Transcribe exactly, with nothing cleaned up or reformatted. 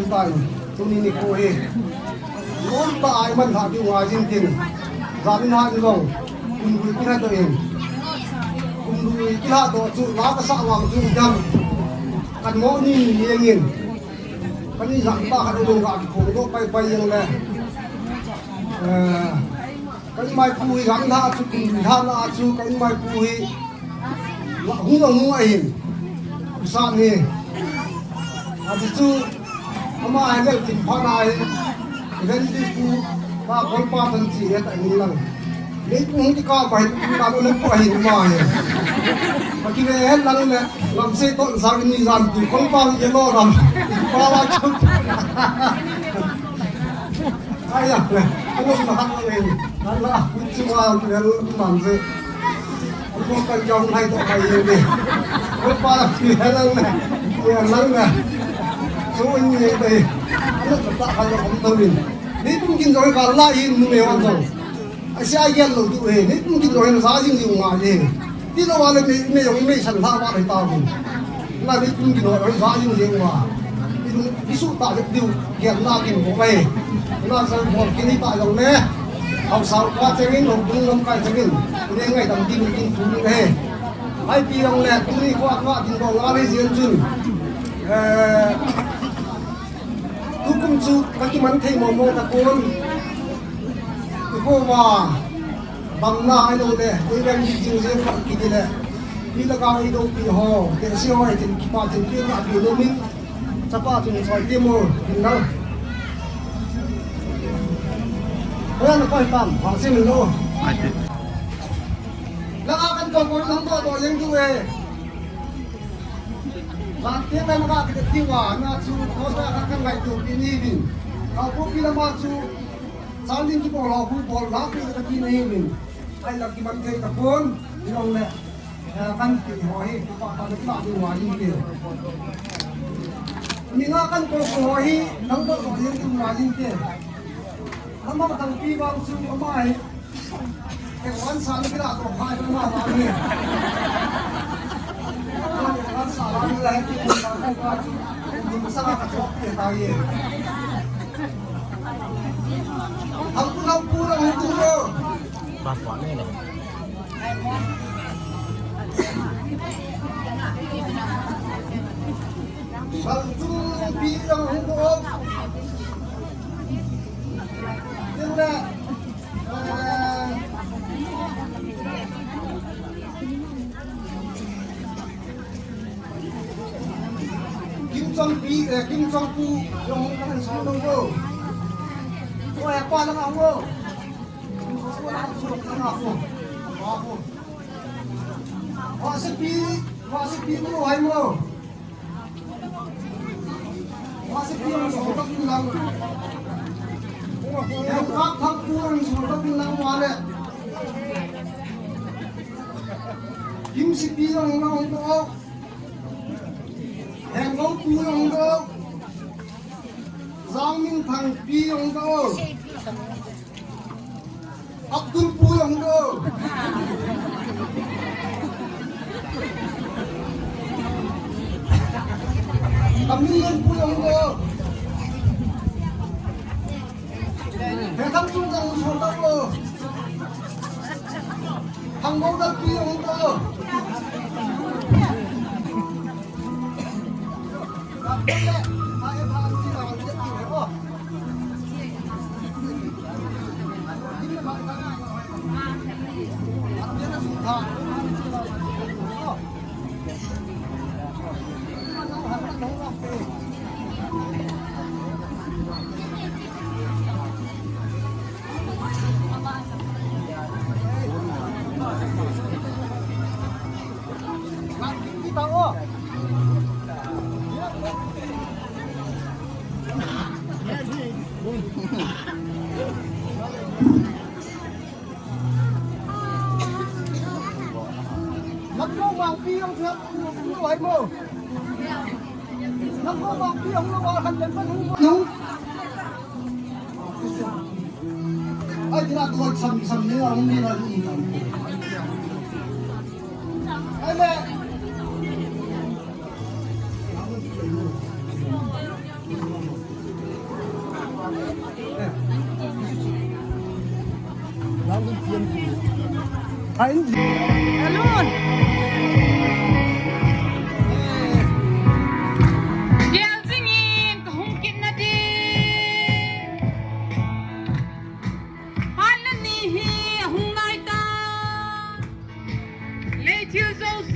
Tuni nikho hi lom tah a iman lhah diu ngai jing tin, jan in hah in jong kum lui kilha doh in, kum lui kilha doh chu la kasah vang chu idam kan mo ni ni jeng in, kan ijat pa khat jong ga kiphong doh pai pai jeng le, eh, Ka inmaipu hi gamla chu, kum gamla chu ka inmaipu hi la hung la hung ahin. Usan hi. Ati chu ama hi lel tin pha na hi. Ven ti pu pa kol pa tan chi he ta ni lang. Nei pu hung ti ka pa hi na lo na pu ahin ma hi. Paki ve he lang le lam se ton sa ni jan ti kol pa ye lo lam. Pa la chu. Ai ya, ano na hak le, na la, chu wa le man je. Ko ka jong hai to kai ye de. Ko pa la ki he lang le, ya lang le. Chu ni ye de. Ano ta ha lo ko to ni. Ni tum kin jong ka la yin nu me wan jong. Asia gel lou diu ahi, nei kum kin lou ahi, na ja jing jing u ngai ahi. Tilou a le mei, mei jong mei san lha va le ta hu. Na nei kum kin lou ahi, ja jing jing u a. Ilung, isu ta jep diu, gel na kin bol ahi. Na sa bol kin i ta jong le. Hausa pa chengin, houbung lamkai chengin. Nei ngaidam ding kin thu ding ahi. Ipi jong le, tuni kho a ka ding bol ngai le jeng chun. Eh, Tukum chu ka kiman thei momo tapon. Jehovah, bang na ahi lou le, ei veng jing jing jeng ka kiti le. Mi la ka ei dou pi ho, te si ho ei tin kipa tin pi ka pi lo min. Chapa tin soi ti mo, tin na. Hoiya na koi tam, ha si min lo. Ai ti. La ka kan ko ko nang ko to jeng tu e. Bangte kan ka kiti wa na chu ko sa ka kan ngai tu pi ni bin. Ka ko pi la ma chu. Sa ling ki bol ho ku bol la pi ka pi ni bin. Ai la kiman thei tapon. Ni long le. Eh, kan ti ho hi. Pa pa ni ma ni wa ni ke. Mi nga kan ko ko ho hi. Nang ko ko ni wa ni ke. Ama tang pi bang chu ama hi. Wan sa ni kila to khai ma ma ni. Wan sa la ni la ki ni sa ka chok ke ta ye. Hung tu, hung tu, hung tu. Ba kwa ne ne. Hung tu pi hung tu. Tin le. Kim Jong Pi, eh, Kim Jong Pu, jong hung kan song dong ko. Ko eh, pa lang ako. Wa se pi, wa se pi ko hai mo. Wa se pi ang so ka pi lang. Yang kap thak pu ang so ka pi lang wa le. Kim si pi ang na ang ko. Heng ko pu ang ko. Zang Min Thang pi ang ko. Abdul pu jong do. Kamilon pu jong do. He kam chung jong so do. Thang Bo Dal pi jong do. Lamko mangpi ang siap, ang siap mo. Lamko mangpi ang lo, ang kan lempan mo. Ai, tira tuan sam, sam ni ang ni na ni. Ai, le. Alun. Gel jingin kahung kit na ding. Phat na ni hi ahung lai ta. Lei thil jouse